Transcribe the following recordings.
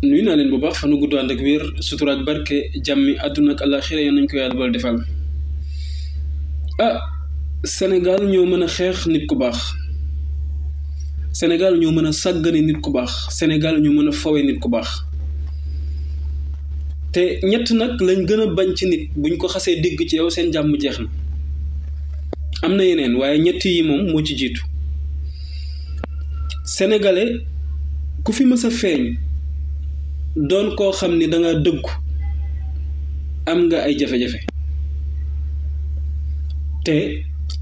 nuyu naa leen bu baax fanu gudd ànd ak wér sutura ak barke jàmmi àdduna ak àllaaxira yal nañ ko yàlla bal defal Sénégal ñoo mën a xeex nit ku baax Sénégal ñoo mën a sàggane nit ku baax Sénégal ñoo mën a fawe nit ku baax te ñett nag lañ gën a bañ ci nit buñ ko xasee dégg ci yow seen jàmm jeex na am na yeneen waaye ñett yi moom moo ci jiitu sénégalais ku fi mës a feeñ doon koo xam ni danga dëggu am nga ay jafe-jafe te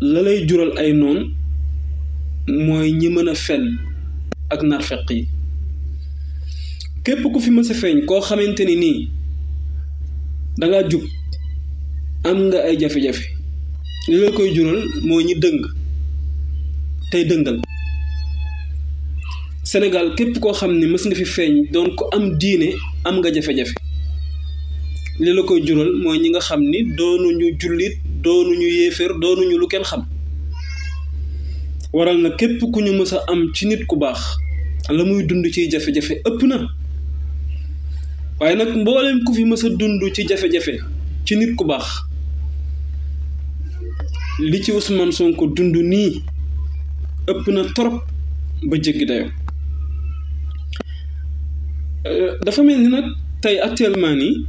la lay jural ay noon mooy ñi mën a fen ak narfeq yi képp ku fi mës a feeñ koo xamante ni nii danga jub am nga ay jafe-jafe li la koy jural mooy ñi dëng tey dëngal Sénégal képp koo xam ni mës nga fi feeñ doon ko am diine am nga jafe-jafe li la koy jural mooy ñi nga xam ni doonuñu jullit doonuñu yéeféer doonuñu lu kenn xam waral na képp ku ñu mës a am ci nit ku baax la muy dund ciy jafe-jafe ëpp na waaye nag mbooleem ku fi mës a dund ci jafe-jafe ci nit ku baax li ci Ousmane Sonko dund nii ëpp na trop ba jéggi dayo dafa mel ni nag tey actuellement nii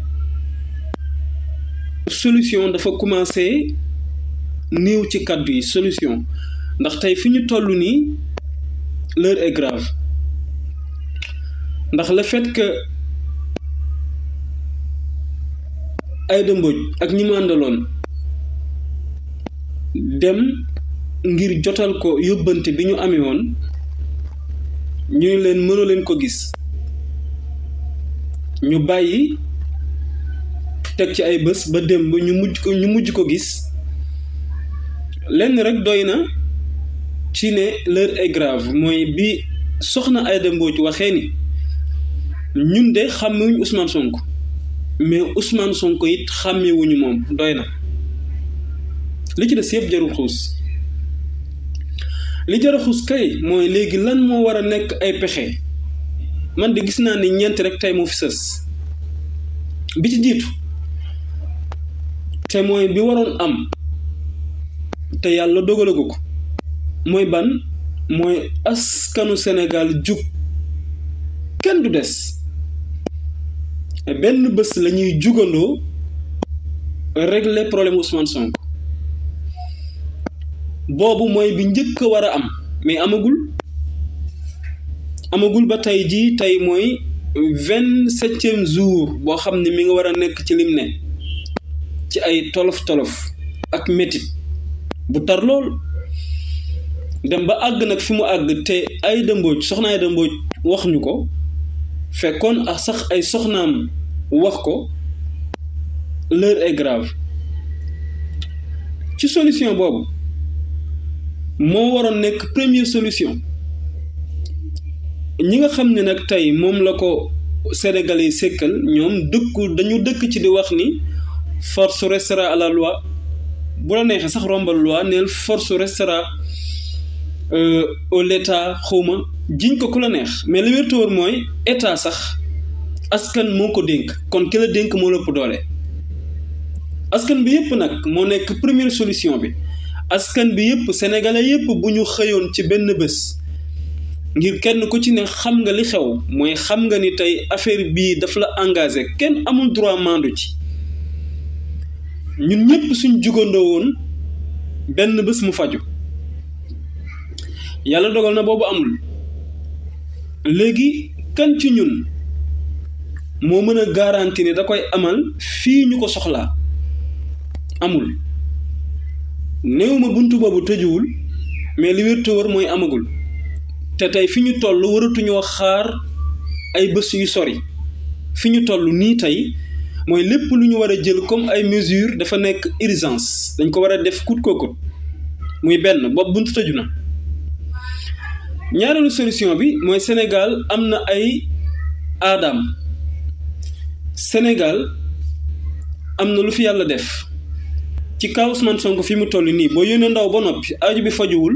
solution dafa commencé néew ci kàddu yi solution ndax tey fi ñu toll nii l'heure est grave ndax le fait que Aida MBODJ ak ñi mu àndaloon dem ngir jotal ko yóbbante bi ñu amee woon ñu ne leen mënoo leen ko gis ñu bàyyi teg ci ay bés ba démb ñu mujj ko gis lenn rek doy na ci ne l'heure est grave mooy bi soxna Aida MBODJ waxee ni ñun de xàmmewuñu Ousmane Sonko mais Ousmane Sonko it xàmmewuñu moom doy na li ci des yëpp jarul xuus li jar a xuus kay mooy léegi lan moo war a nekk ay pexe man de gis naa ni ñeent rek tey moo fi sës bi ci jiitu te mooy bi waroon am te yàlla dogalagu ko mooy ban mooy askanu Sénégal jug kenn du des benn bés la ñuy jugandoo régler problème Ousmane Sonko boobu mooy bi njëkk a war a am mais amagul ba tey jii tey mooy 27e jour boo xam ne mi nga war a nekk ci lim ne ci ay tolof-tolof ak métit bu tar lool dem ba àgg nag fi mu àgg te Aida MBODJ soxna Aida MBODJ wax ñu ko fekkoon ak sax ay soxnaam wax ko l'heure est grave ci solution boobu moo waroon nekk première solution ñi nga xam ne nag tey moom la ko Sénégalais yi sekkal ñoom dañu dëkk ci di wax ni force restera à la loi bu la neexee sax rombal loi neel force restera au l'état xawma jiñ ko ku la neex mais li wér te wóor mooy état sax askan moo ko dénk kon ki la dénk moo lëpp doole askan bi yëpp nag moo nekk première solution bi askan bi yëpp sénégalais yëpp bu ñu xëyoon ci benn bés ngir kenn ku ci ne xam nga li xew mooy xam nga ni tey affaire bii daf la engagé kenn amul droit mandu ci ñun ñëpp suñ jugandoo woon benn bés mu faju yàlla dogal na boobu amul léegi kan ci ñun moo mën a garanti ne da koy amal fii ñu ko soxlaa amul néew ma buntu boobu tëjuwul mais li wér te wóor mooy amagul te tey fi ñu toll waratuñoo xaar ay bés yu sori fi ñu toll nii tey mooy lépp lu ñu war a jël comme ay mesures dafa nekk urgence dañ ko war a def kut ko kut muy benn boobu buntu tëju na ñaareelu solution bi mooy Sénégal am na ay aadaam Sénégal am na lu fi yàlla def ci kaw Ousmane Sonko fi mu toll nii boo yónnee ndaw ba noppi aju bi fajuwul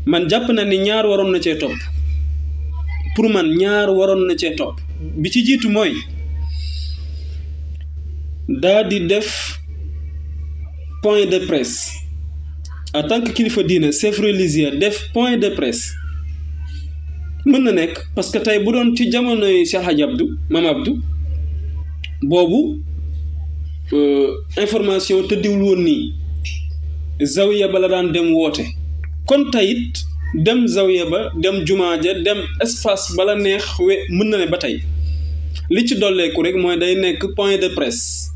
man jàpp na ni ñaar waroon na cee topp pour man ñaar waroon na cee topp bi ci jiitu mooy daa di def point de presse en tant que kilifa diine chef religieux def point de presse mën na nekk parce que tey bu doon ci jamonoy Cheikh Hadj Abdou Mam Abdou boobu information tëddiwul woon nii zawiya ba la daan dem woote kon tayit dem zawiya ba dem jumaa ja dem espace bala neex mën na ne ba tey li ci dolleeku rek mooy day nekk point de presse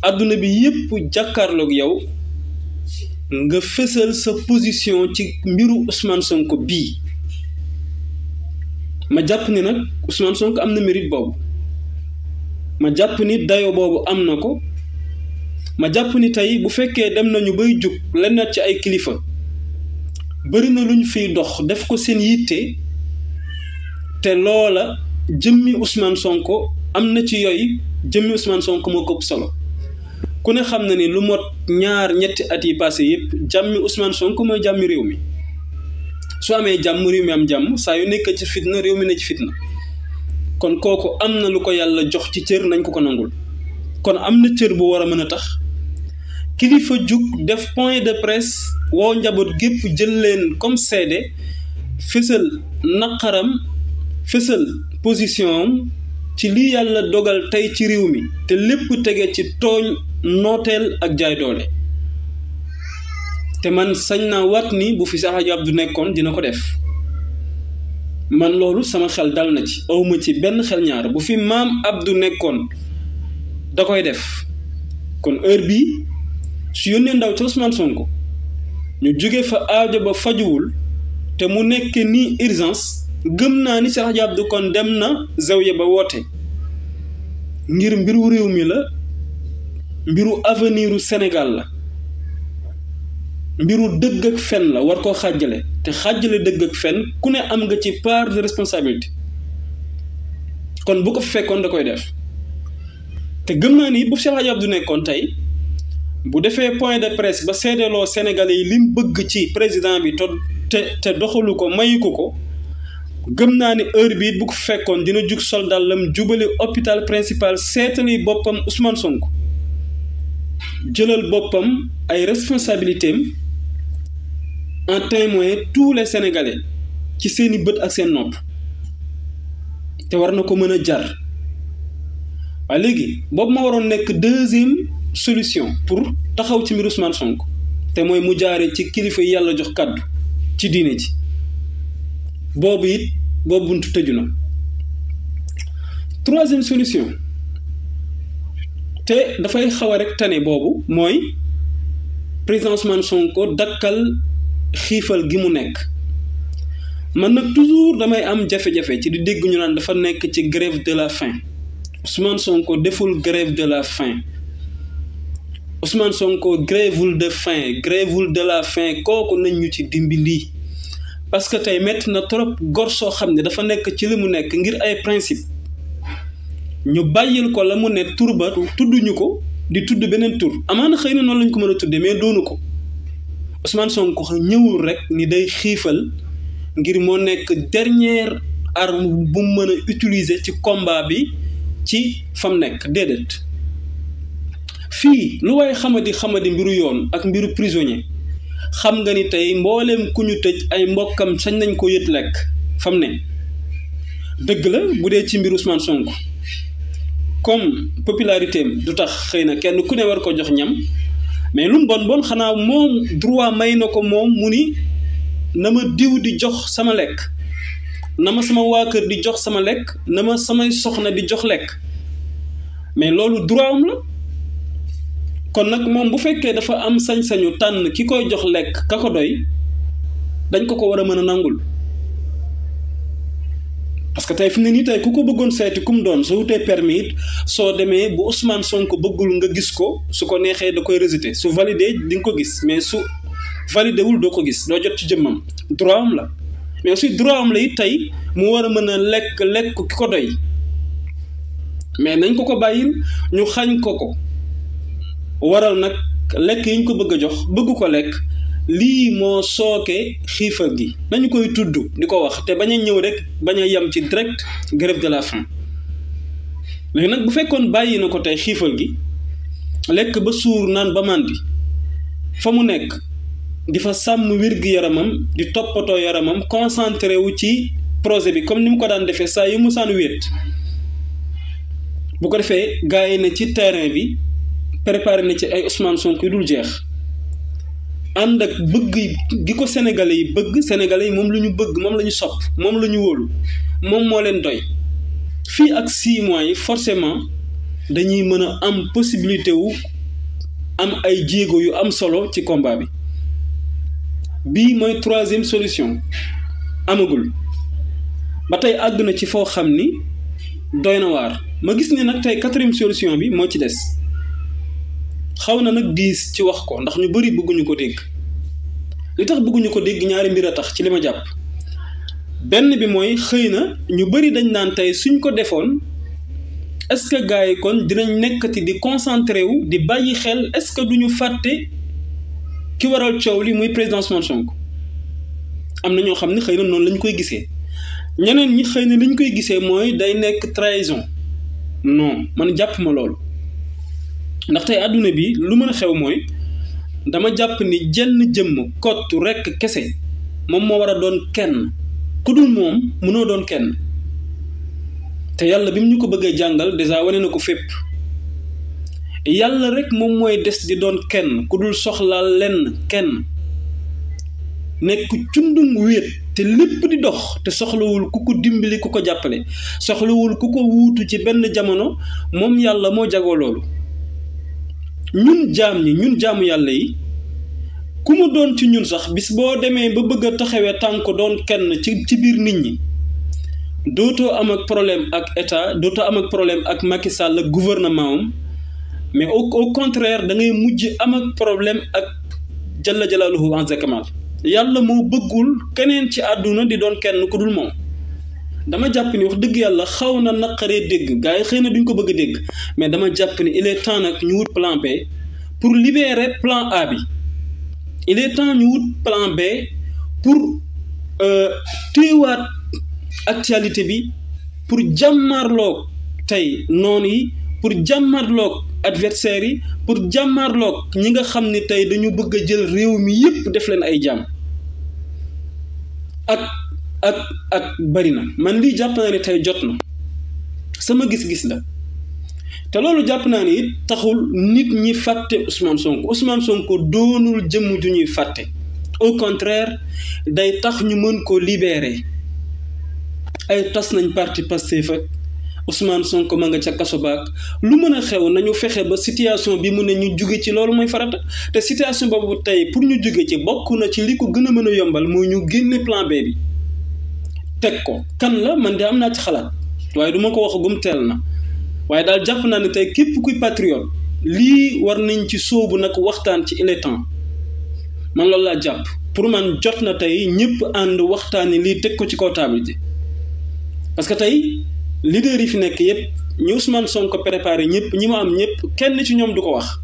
adduna bi yépp jàkkaarloog yow nga fësal sa position ci mbiru Ousmane Sonko bii ma jàpp ni nag Ousmane Sonko am na mérite boobu ma jàpp ni dayo boobu am na ko ma jàpp ni tey bu fekkee dem nañu bay jug lenn ci ay kilifa bari na luñ fiy dox def ko seen yitte te loola jëmmi Ousmane Sonko am na ci yooyu jëmmi Ousmane Sonko moo ko solo ku ne xam na ni lu mot ñaar ñetti at yi passé yépp jàmmi Ousmane Sonko mooy jàmmi réew mi su amee jàmm réew mi am jàmm saa yu nekk ci fitna réew mi ne ci fitna kon kooku am na lu ko yàlla jox ci cër nañ ko nangul kon am na cër bu war a mën a tax kilifa jug def point de presse woo njaboot gépp jël leen comme seede fësal naqaram fësal position am ci li yàlla dogal tey ci réew mi te lépp tege ci tooñ nooteel ak jaay doole te man sañ naa waat ni bu fi Cheikh Hadj Abdou nekkoon dina ko def man loolu sama xel dal na ci awma ci benn xel ñaar bu fi maam Abdou nekkoon da koy def kon heure bii su yónnee ndaw ci Ousmane Sonko ñu jóge fa aajo ba fajuwul te mu nekk nii urgence gëm naa ni Cheikh Hadj Abdou kon dem na zawiya ba woote ngir mbiru réew mi la mbiru aveniru Sénégal la mbiru dëgg ak fen la war koo xàjjale te xàjjale dëgg ak fen ku ne am nga ci part de responsabilité kon bu ko fekkoon da koy def te gëm naa ni bu Cheikh Hadj Abdou nekkoon tey bu defee point de presse ba seedeloo Sénégalais yi lim bëgg ci président bi te doxalu ko mayu ko gëm naa ni heure bii bu ko fekkoon dina jug soldaalam jubali hôpital principal seetali boppam Ousmane Sonko jëlal boppam ay responsabilités en témoin tous les Sénégalais ci seeni bët ak seen nopp te war na ko mën a jar waaye léegi boobu ma waroon nekk deuxième solution pour taxaw ci mbir Ousmane Sonko te mooy mu jaare ci kilifa yi yàlla jox kàddu ci diine ji boobu it boobu buntu tëju na troisième solution te dafay xaw a rek tane boobu mooy président Ousmane Sonko dakkal xiifal gi mu nekk man nag toujours damay am jafe-jafe ci di dégg ñu naan dafa nekk ci grève de la faim Ousmane Sonko deful grève de la faim Ousmane Sonko grèvewul de faim grèvewul de la faim kooku nañ ñu ci dimbali parce que tey métti na trop gor soo xam ne dafa nekk ci li mu nekk ngir ay principe ñu bàyyil ko la mu ne tur ba tudduñu ko di tudd beneen tur amaana xëy na noonu lañ ko mën a tuddee mais doonu ko Ousmane Sonko ñëwul rek ni day xiifal ngir moo nekk dernière arme bu mu mën a utiliser ci combat bi ci fam nekk déedéet fii lu waaye xamadi mbiru yoon ak mbiru prisonnier xam nga ni tey mbooleem ku ñu tëj ay mbokkam sañ nañ ko yët lekk fam ne dëgg la bu dee ci mbiru Ousmane Sonko comme popularité am du tax xëy na kenn ku ne war ko jox ñam mais lu mu bon xanaa moom droit may na ko moom mu ni na ma diw di jox sama lekk na ma sama waa kër di jox sama lekk na ma samay soxna di jox lekk mais loolu droit am la kon nag moom bu fekkee dafa am sañ-sañu tànn ki koy jox lekk ka ko doy dañ ko war a mën a nangul parce que tey fi mu ne nii tey ku ko bëggoon seeti kum doon soo wutee permis soo demee bu Ousmane Sonko bëggul nga gis ko su ko neexee da koy rejeté su validé di nga ko gis mais su validé wul doo ko gis doo jot ci jëmmam droit am la mais aussi droit am la it tey mu war a mën a lekk ki ko doy mais nañ ko bàyyil ñu xañ ko waral nag lekk yi ñu ko bëgg a jox bëgg ko lekk lii moo sooke xiifal gi nañu koy tudd di ko wax te bañ a ñëw rek bañ a yem ci direct grève de la faim léegi nag bu fekkoon bàyyi na ko tey xiifal gi lekk ba suur naan ba màndi fa mu nekk di fa sàmm wér-gi-yaramam di toppatoo yaramam concentré wu ci projet bi comme ni mu ko daan defee saa yu mu saan wéet bu ko defee gars yi ne ci terrain bi préparé na ci ay Ousmane Sonko yu dul jeex ànd ak bëgg gi ko sénégalais yi bëgg sénégalais yi moom la ñu bëgg moom la ñu sopp moom la ñu wóolu moom moo leen doy fii ak 6 mois yi forcément dañuy mën a am possibilité wu am ay jéego yu am solo ci combat bi bii mooy 3e solution amagul ba tey àgg na ci foo xam ni doy na waar ma gis ne nag tey 4e solution bi moo ci des xaw na nag diis ci wax ko ndax ñu bari bëgguñu ko dégg li tax bëgguñu ko dégg ñaari mbir a tax ci li ma jàpp benn bi mooy xëy na ñu bari dañ naan tey suñ ko defoon est-ce que gars yi kon dinañ nekkati di concentré wu di bàyyi xel est-ce que duñu fàtte ki waral coow li muy président Ousmane Sonko am na ñoo xam ne xëy na noonu lañ koy gisee ñeneen ñi xëy na liñ koy gisee mooy day nekk trahison non man jàpp ma loolu ndax tey àdduna bi lu mën a xew mooy dama jàpp ni jenn jëmm kott rekk kese moom moo war a doon kenn ku dul moom mënoo doon kenn te yàlla bi mu ñu ko bëggee jàngal dèjà wane na ko fépp yàlla rek moom mooy des di doon kenn ku dul soxlaal lenn kenn nekk cundum wéet te lépp di dox te soxlawul ku ko dimbali ku ko jàppale soxlawul ku ko wuutu ci benn jamono moom yàlla moo jagoo loolu ñun jaamu yàlla yi ku mu doon ci ñun sax bis boo demee ba bëgg a taxawee tànk doon kenn ci biir nit ñi dootoo am ak problème ak état dootoo am ak problème ak Macky Sall ak gouvernement am mais au contraire da ngay mujj am ak problème ak jalla jalaaluhu azza kamal yàlla moo bëggul keneen ci àdduna di doon kenn ku dul moom dama jàpp ni wax dëgg yàlla xaw na naqaree dégg gars yi xëy na duñ ko bëgg a dégg mais dama jàpp ni il est temps nag ñu wut plan B pour libérer plan A bi il est temps ñu wut plan B pour téewaat actualité bi pour jàmmarloog tey noonu yi pour jàmmarloog adversaires yi pour jàmmarloog ñi nga xam ni tey dañu bëgg a jël réew mi yépp def leen ay jàmm ak bari na man lii jàpp naa ne tey jot na sama gis-gis la te loolu jàpp naa ni it taxul nit ñi fàtte Ousmane Sonko doonul jëmm ju ñuy fàtte au contraire day tax ñu mën ko libérer ay tas nañ parti Pastef ak Ousmane Sonko ma nga ca kaso baak lu mën a xew nañu fexe ba situation bi mu ne ñu jóge ci loolu mooy farata te situation boobu tey pour ñu jóge ci bokk na ci li ko gën a mën a yombal mooy ñu génne plan B bi teg ko kan la man de am naa ci xalaat waaye du ma ko wax gum teel na waaye daal jàpp naa ne tey képp kuy patriote lii war nañ ci sóobu nag waxtaan ci il est temps man loolu laa jàpp pour man jot na tey ñëpp ànd waxtaani lii teg ko ci kaw table ji parce que tey leader yi fi nekk yëpp ñu Ousmane Sonko préparé ñëpp ñi ma am ñëpp kenn ci ñoom du ko wax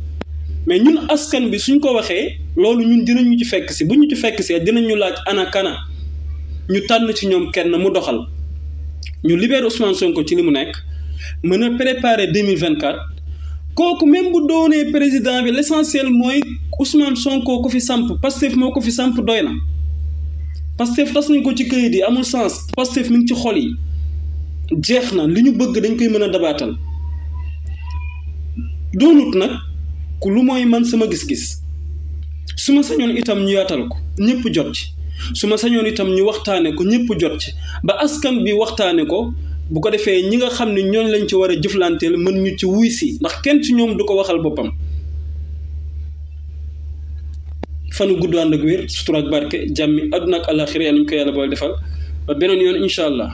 mais ñun askan bi suñ ko waxee loolu ñun dinañu ci fekk si bu ñu ci fekk see dinañu laaj ana kana ñu tànn ci ñoom kenn mu doxal ñu libéré Ousmane Sonko ci li mu nekk mën a préparer 2024 kooku même bu doonee président bi l'essentiel mooy Ousmane Sonko ko fi samp Pastef moo ko fi samp doy na Pastef tas nañ ko ci këyit yi amul sens Pastef mi ngi ci xol yi jeex na li ñu bëgg dañ koy mën a dabaatal doonut nag ku lu mooy man sama gis-gis su ma sañoon itam ñu yaatal ko ñëpp jot ci su ma sañoon itam ñu waxtaane ko ñëpp jot ci ba askan bi waxtaane ko bu ko defee ñi nga xam ne ñooñ lañ ci war a jëflanteel mën ñu ci wuy si ndax kenn ci ñoom du ko waxal boppam fanu gudd ànd ak wér sutura ak barke jàmmi àdduna ak àllaaxira yàlla ñu ko yàlla boole defal ba beneen yoon incha allah